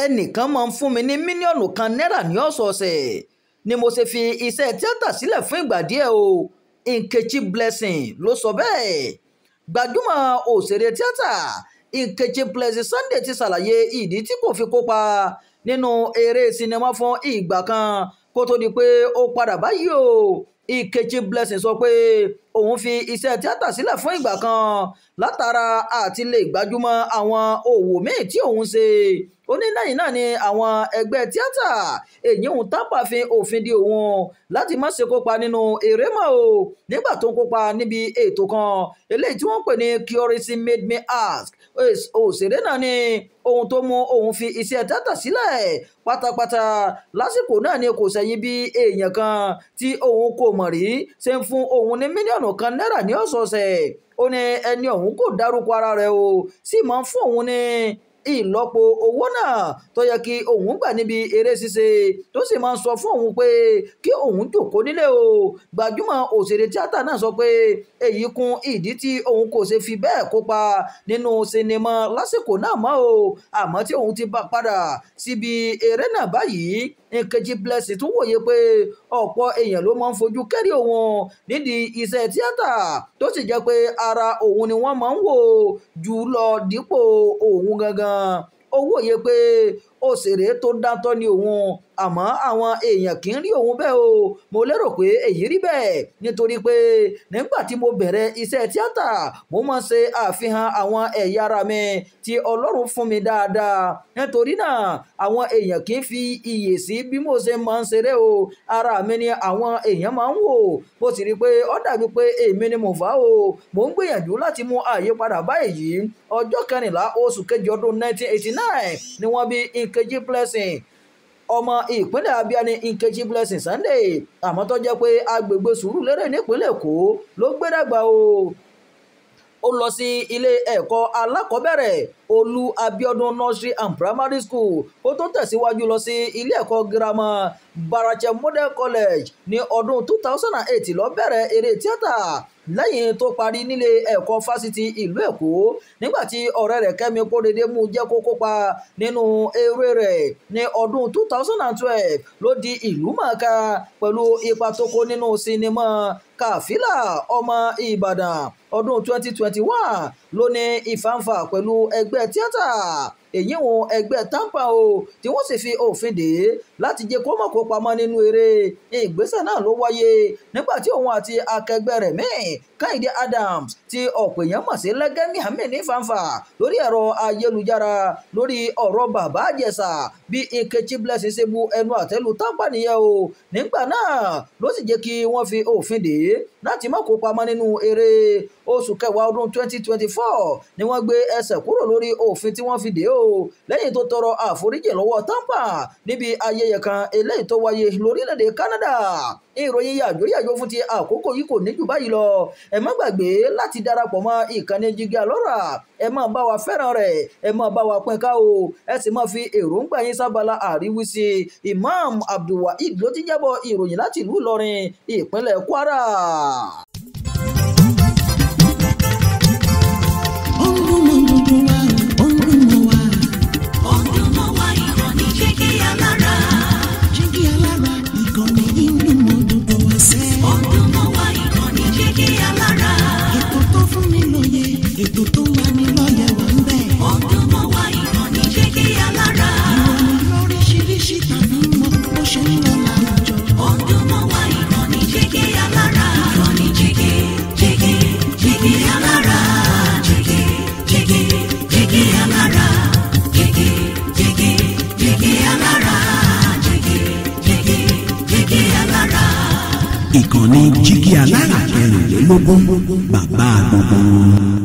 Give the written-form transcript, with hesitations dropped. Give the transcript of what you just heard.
Ẹnìkan máa ń fún mi ní mílíọ̀nù 1 náírà ní ọ̀sọ̀ọ̀sẹ̀ ni mo ṣe fi iṣẹ́ tíátà sílẹ̀ fún ìgbà díẹ̀ o, Nkechi Blessing ló sọ bẹ́ẹ̀. Gbajúmọ̀ òṣèré tíátà Nkechi Blessing Sunday ti ṣàlàyé ìdí tí kò fi kópa nínú eré sinimá fún ìgbà kan kó tó di pé ó padà báyìí o. Nkechi Blessing sọ pé òun fi iṣẹ́ tíátà sílẹ̀ fún ìgbà kan látara àti lè gbájúmọ́ àwọn òwò míì tí òun ṣe. Ó ní lẹ́yìn náà ni àwọn ẹgbẹ́ tíátà èyí òun tápà fi òfin di òun láti má ṣe kópa nínú eré mọ́ o. Nígbà tó ń kópa níbi ètò kan eléyìí tí wọ́n ń pè ní Curiosity Made Me Ask, òṣèré náà ni ohun tó mú òun fi iṣẹ́ tíátà sílẹ̀ pátápátá lásìkò náà ni kò sẹ́yìn bí èèyàn kan tí òun kò mọ̀ rí ṣe ń fún òun ní mílíọ̀nù 1 náírà ní ọ̀sọ̀ọ̀sẹ̀. Ó ní ẹni ọ̀hún kò dárúkọ ara rẹ̀ o, sì máa ń fún òun ní ìlọ́po owó náà tó yẹ kí òun gbà níbi eré ṣíṣe, tó sì máa ń sọ fún òun pé kí òun jókòó nílé o. Gbajúmọ̀ òṣèré tíátà náà sọ pé èyí kún ìdí tí òun kò ṣe fi bẹ́ẹ̀ kópa nínú sinimá lásìkò náà mọ́ o, àmọ́ tí òun ti bá padà síbi eré náà báyìí. Nkechi Blessing tún wòye pé ọ̀pọ̀ èèyàn ló máa ń fojú kéré òun nídìí iṣẹ́ tíátà, tó sì jẹ́ pé ara òun ni wọ́n máa ń wò jù lọ dípò òun gangan. Ó wòye pé òṣèré tó dáńtọ́ ni òun, àmọ́ àwọn èèyàn kì í rí òun bẹ́ẹ̀ o. Mo lérò pé èyí rí bẹ́ẹ̀ nítorí pé nígbà tí mo bẹ̀rẹ̀ iṣẹ́ tíátà, mo máa ń ṣe àfihàn àwọn ẹ̀yà ara mi tí Ọlọ́run fún mi dáadáa. Nítorí náà àwọn èèyàn kì í fi iyè sí bí mo ṣe máa ń ṣeré o. Ara mi ni àwọn èèyàn máa ń wò. Mo sì rí i pé ó dàbí pé èmi ni mo fà á o. Mo ń gbìyànjú láti mú àyípadà bá èyí. Ọjọ́ 14 oṣù kejì ọdún 1989 ni wọ́n bí Nkechi Blessing. Ọmọ ìpínlẹ̀ Abia ni Nkechi Blessing Sunday, àmọ́ tó jẹ́ pé agbègbè Sùúrùlérè nípínlẹ̀ Èkó ló gbé dàgbà o. Ó lọ sí ilé ẹ̀kọ́ alákọ̀ọ́bẹ̀rẹ̀ Olú Abiodun Nursery and Primary School ó tó tẹ̀síwájú lọ sí ilé ẹ̀kọ́ girama Barache Model College. Ní ọdún 2008 ló bẹ̀rẹ̀ eré tíátà lẹ́yìn tó parí nílé ẹ̀kọ́ fásitì ìlú Èkó, nígbà tí ọ̀rẹ́ rẹ̀ Kẹ́mi Kóredé mú jẹ́ kó kópa nínú eré rẹ̀. Ní ọdún 2012 ló di ìlú mọ̀ọ́ká pẹ̀lú ipa tó kó nínú sinimá Kàfílà Ọmọ Ìbàdàn. Ọdún 2021 ló ní ìfàǹfà pẹ̀lú ẹgbẹ́ tíátà èyí wọn ẹgbẹ́ TAMPAN o, tí wọ́n sì fi òfin dè é láti jẹ́ kó mọ̀ kó pamọ́ nínú eré. Ìgbésẹ̀ náà ló wáyé nígbà tí òun àti akẹgbẹ́ rẹ̀ míì Kẹ́hìndé Adams tí ọ̀pọ̀ èèyàn mọ̀ sí Lẹ́gẹ́ Miami ní fàǹfà lórí ẹ̀rọ ayélujára lórí ọ̀rọ̀ bàbá Ìjẹ̀ṣà bí Nkechi Blessing ṣe bu ẹnu àtẹ́lu TAMPAN nìyẹn o. Nígbà náà ló sì jẹ́ kí wọ́n fi òfin dè é láti má kó pamọ́ nínú eré. Oṣù kẹwàá ọdún 2024 ni wọ́n gbé ẹsẹ̀ kúrò lórí òfin tí wọ́n fi dè é o, lẹ́yìn tó tọrọ àforíjì lọ́wọ́ TAMPAN níbi ayẹyẹ kan eléyìí tó wáyé lórílẹ̀‐èdè Canada. Ìròyìn yàjóyàjó fún ti àkókò yìí kò ní jù báyìí lọ. Ẹ má gbàgbé láti darapọ̀ mọ́ ìkànnì Jígí Alọ́ra. Ẹ máa bá wa fẹ́ràn rẹ̀, ẹ máa bá wa pín ká o, ẹ sì máa fi èròǹgbà yín sábàlá àríwísí. Imam Abdulwaheed ló ti jábọ̀ ìròyìn láti ìlú Ìlọrin, ìpínlẹ̀ Kwara. Ètò tó ń lani lọ́yẹ̀ wà ń bẹ̀. Ó dùn mọ́ wa, ìkànnì Jígí Alára. Ìròyìn lóríṣiríṣi tàbí mọ bó ṣe ń lọ láwùjọ. Ó dùn mọ́ wa, ìkànnì Jígí Alára. Ìkànnì Jígí, Jígí, Jígí Alára. Jígí, Jígí, Jígí Alára. Jígí, Jígí, Jígí Alára. Jígí, Jígí, Jígí Alára. Ìkànnì Jígí Alára 24 bàbá gbogbo.